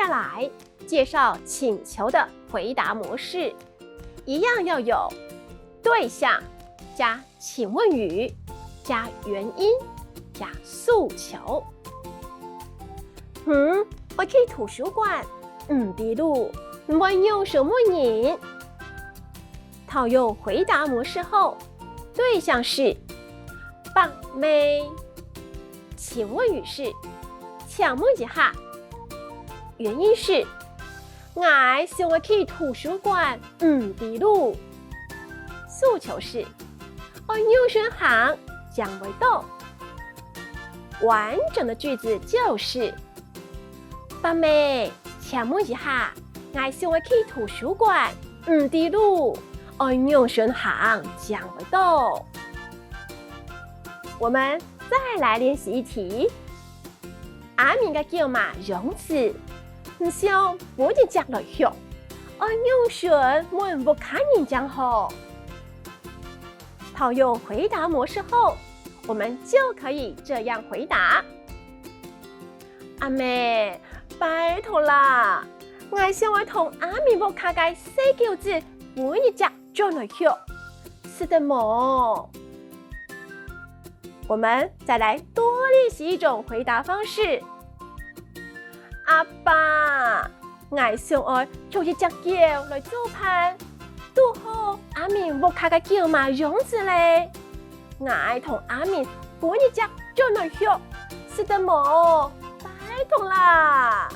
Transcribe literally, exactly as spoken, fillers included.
來介紹請求的回答模式，一樣要有對象加請問語加原因加訴求。嗯，我去圖書館，毋知路，問有什麼人？套用回答模式後，對象是伯姆，請問語是請問一下，原因是 𠊎想愛去圖書館，毋知路。訴求是，愛仰般行正會到。完整的句子就是：伯姆，請問一下，𠊎想愛去圖書館，毋知路，愛仰般行正會到。我們再來練習一題。 阿明个狗嫲養子，毋想分一隻來畜，愛仰般問屋下人正好？套用回答模式後，我們就可以這樣回答：阿姆，拜託啦，𠊎想愛同阿明屋下个細狗子分一隻轉來畜，使得無？我們再來多練習一種回答方式。阿爸，𠊎想愛畜一隻狗來做伴，堵好阿明屋下个狗嫲養子咧。𠊎同阿明分一隻轉來畜，使得無？拜託啦！